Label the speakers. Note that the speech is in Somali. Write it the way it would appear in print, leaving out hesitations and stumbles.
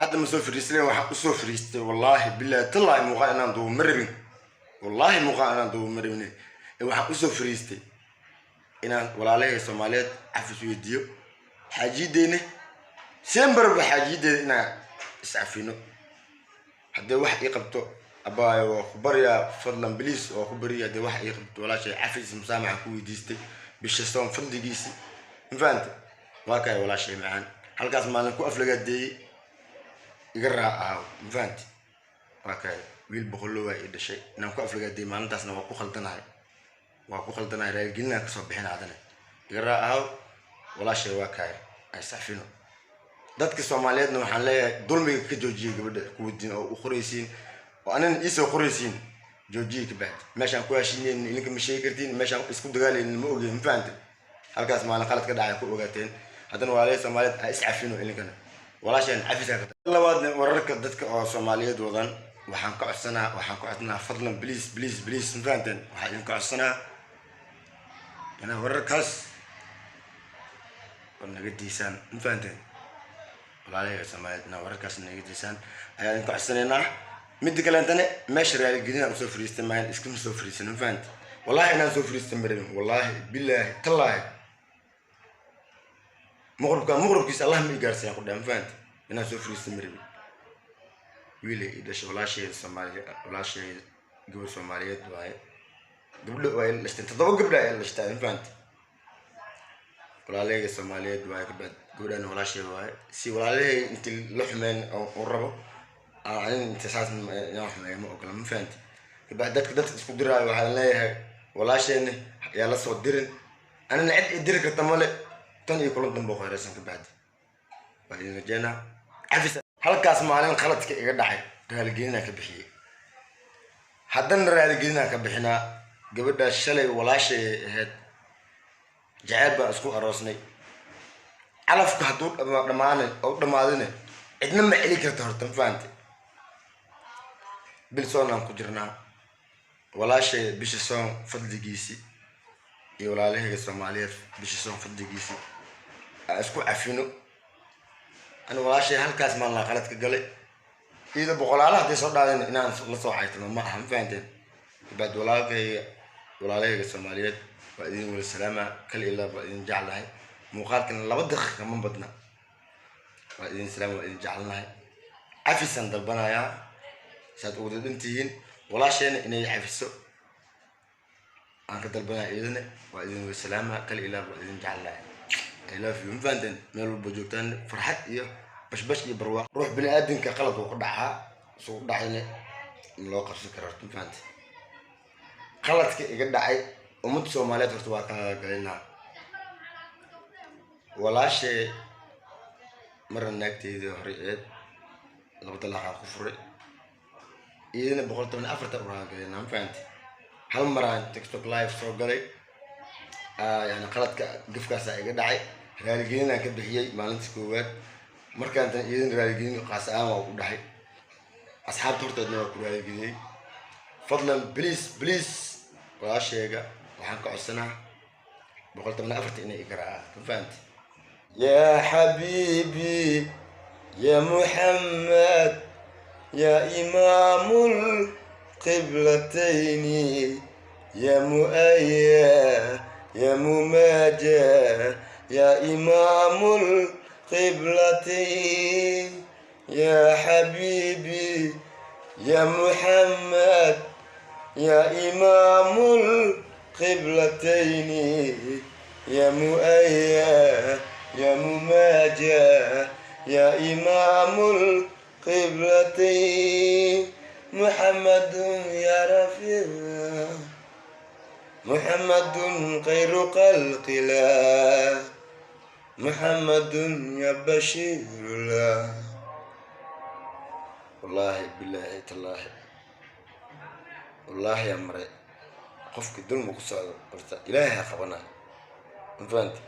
Speaker 1: Hadda ma soo fariisanen. Waxaan usoo fariistay, wallaahi bilahi tallaahi, muuqaal inaan duubo ma rabin. Wallaahi muuqaal inaan duubo ma rabin. Waxaan usoo fariistay inaan walaalahay Soomaaliyeed cafis weydiiyo, xaajiyadeyna sembarba, xaajiyadeeda inaan iscafino. Haddii wax ii qabto, abaayo, waa ku baryaa, fadlan please, waa ku barya. Haddii wax ii qabto, walaashay, cafis musaamaxa ku weydiistay bisha soon fadligiisi. Ma fahante? Waa kay walaashay macaan, halkaas maalin ku aflagaadeeyey, iga raa ahaw. Ma fahanti? Waa kay wiil boqollo waa ii dhashay. Inaan ku aflagaadeeyey maalintaasna waa ku khaldanahay, waa ku khaldanahay. Raaligelinaan kasoo bixin haddana, iga raa ahaw walaashay. Waa kay ay sacfino. Dadka Soomaaliyeedna waxaan leeyahay, dulmiga ka joojiyay gabadha kuwadiin oo u qoraysiin oo anina iisoo qoraysiin, joojiyay. Ka bacdi meeshaan ku heshiinaynin idinka ma sheegi kartiin, meeshaan isku dagaalaynin ma ogeyn. Ma fahante? Halkaas maalin qalad ka dhacay ku ogaateen. Haddana walaalahay Soomaaliyeed ha iscafino idinkana, walaashaan cafisaa ka. Labaadna, wararka dadka oo Soomaaliyeed wadan waxaan ka codsanaa, waxaan ka codsanaa, fadlan please, please, please. Ma fahanteen? Waxaan idinka codsanaa inaa wararkaas oo naga diisaan. Ma fahanteen? Walaalahayga Soomaaliyeed, inaa wararkaas naga diisaan ayaa idinka codsanaynaa. Midda kaleentane, meesha raaligelina usoo fariistay maayan, iskama soo fariisan. Ma fahanti? Wallahi inaan soo fariista ma rabin. Wallaahi bilaahi tallaahi, muqribka muqribkiisa Allah ma i gaarsiiyaan ku dhaha. Ma fahanti? Inaan soo fariista ma rabin. Wiilay ii dhashay, walaasheeda Soomaaliya, walaasheeda gabar Soomaaliyeed waaye. Gabdho waa ila dhashteen, 7 gabdha ay ila dhashtaa. Ma fahanti? Walaalahayga Soomaaliyeed waaye. Kabacd gabdhana walaasheeda waaye. Si walaalahay intii la xumeyn u rabo, anin inta saas inaan xumeeyo ma ogola. Ma fahanti? Kabacd dadka isku diraayo waxaan leeyahay, walaasheena yaa la soo dirin, anina cid i diri karta male. Tan iyo kulan dambe oo khayraysan. Kabacdi waa idin rajeynaa cafis. Halkaas maalin khaladka iga dhacay raaligelinaa ka bixiyey, haddana raaligelinaa ka bixinaa. Gabadhaas shalay walaashay ahayd, jaceyl baan isku aroosnay. Calafka hadduu dhamaana oo dhamaadina, cidna ma celi karta horta. Ma fahante? Bil soonaan ku jirnaa. Walaashay bisha soon fadligiisi iyo walaalahayga Soomaaliyeed bisha soon fadligiisi aan isku cafino. Ani walaashay halkaas maalin qalad ka galay, iyada boqolaala hadday soo dhaadeen inaan la soo caytamo ma aha. Ma fahanteen? Kabacdi walaalkayga, walaalahayga Soomaaliyeed, waa idin wala salaama, kal ilaa waa idin jeclahay. Muuqaalkan 2 daqiiqa ma badna. Waa idin salaama, waa idin jecelnahay. Cafisaan dalbanayaa saad ugu dadhantihiin. Walaasheena inay cafiso aan ka dalbanaya iyadana. Waa idin wala salaama, kal ilaa waa idin jeclahay. I love you. Ma fahanteen? Meel walba joogtaan farxad iyo bashbash iyo barwaaq. Ruux bini aadamka qalad uu ku dhacaa, suu ku dhacayna ma loo qabsan karo horta. Ma fahante? Qaladka iga dhacay ummadda Soomaaliyeed horta waa ka galinaa. Walaashee marna naagteydii hore eed 2 dalaaqaan ku furay, iyadana 114 uraan galinaa. Ma fahante? Hal maraan TikTok live soo galay, yani qaladka gafkaasaa iga dhacay, raaligelinaan ka bixiyey maalinta koowaad. Markaan tan iyadana raaligelin qaas ahaan waa ku dhahay, asxaabta horteedna waa ku raaligeliyey. Fadlan please, please, walaasheega waxaan ka codsanaa 114 inay igaraaca. Ma fahanti? يا حبيبي يا محمد يا إمام القبلتين يا مؤيا يا مماجا يا إمام القبلتين، يا حبيبي يا محمد يا إمام القبلتين يا مؤيا يا مماجا يا إمام القبلتين، محمد يا رفيع، محمد خير خلق الله، محمد يا بشير الله. والله بالله تالله، والله يا مري, qofkii dulmi ku socdo horta Ilaahay ha qabanaa. Ma fahanti?